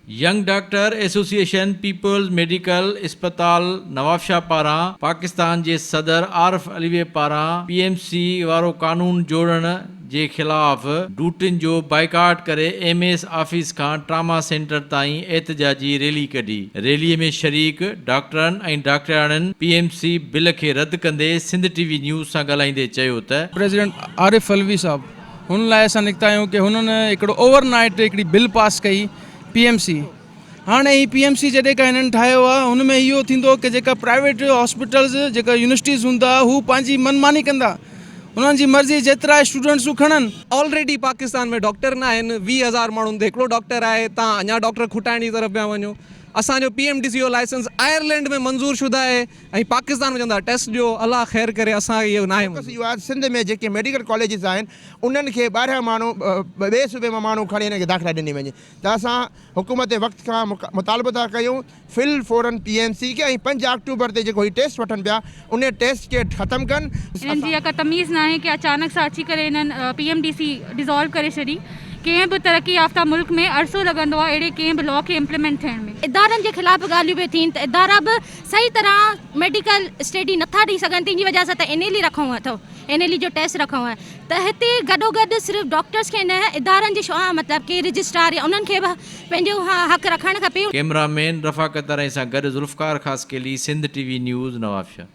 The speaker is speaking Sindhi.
Young doctor association peoples medical اسپتال نوابشاهه پاران پاڪستان جي صدر عارف علوي پاران پي ايم سي وارو قانون جوڙڻ جي خلاف ڊوٽين جو بائيڪاٽ ڪري ايم ايس آفيس کان ٽراما سينٽر تائين احتجاجي ريلي ڪڍي. ريلي ۾ شريڪ ڊاڪٽرن ۽ ڊاڪٽرياڻين پي ايم سي بل کي رد ڪندي سنڌ ٽي وي نيوز سان ڳالهائيندي چيو ته. پريزيڊنٽ عارف علوي صاحب هن لاء اسان نڪتا آهيون ڪي هنن هڪڙو اوور نائيٽ هڪڙي بل پاس ڪئي پي ايم سي هاڻي هي پي ايم سي جڏهن کان هنن ٺاهيو آهي هن ۾ اهو ٿيندو ڪي جيڪا پرائيويٽ هاسپيٽلز جيڪا يونيورسٽيز هوندا هو پنهنجي من ماني ڪندا انهن جي مرضي جيترا اسٽوڊنٽس هو کڻن. آلريڊي پاڪستان ۾ ڊاڪٽر نه آهن 20 هزار ماڻهن تي هڪڙو ڊاڪٽر آهي تان اڃا ڊاڪٽر کٽائڻ جي طرف پيا وڃو اسان جو پي ايم ڊي سي جو لائسنس آئرلينڊ ۾ منظور شده آهي ۽ پاڪستان ۾ چوندا ٽيسٽ ڏيو الله خير ڪري اسان کي اهو ناهي فوڪس اهو آهي ته سنڌ ۾ جيڪي ميڊيڪل ڪاليجز آهن انهن کي ٻاهريان ماڻهو ٻئي صوبي مان ماڻهو کڻي انهن کي داخلا ڏني وڃي ته اسان حڪومت وقت کان مطالبو ٿا ڪيون فل فورن پي ايم سي کي ۽ 5 آڪٽوبر تي جيڪو هي ٽيسٽ وٺن پيا انهي ٽيسٽ کي ختم ڪن. انهن جي اها ڪا تميز ناهي ڪي اچانڪ سان اچي ڪري انهن پي ايم ڊي سي ڊزالو ڪري ڇڏي. ڪنهن به ترقي يافته ملڪ ۾ عرصو لڳندو آهي اهڙي ڪنهن به لا کي امپليمينٽ ٿيڻ ۾. ادارن جي خلاف به ڳالهيون پيون ٿين ته ادارا به صحيح طرح ميڊيڪل اسٽيڊي نٿا ڏئي سگهن تنهن جي وجه سان ته اين ايل اي رکون اٿو اين ايل اي جو ٽيسٽ رکون آهي ته هتي گڏو گڏ صرف ڊاڪٽرس کي نه ادارن جي شعاع مطلب ڪي رجسٽرار يا انهن کي به پنهنجو حق رکڻ کپي. ڪئميرا مين رفاقت ارائين سان گڏ Zulfiqar Khaskheli, Sindh T V news, Nawabshah.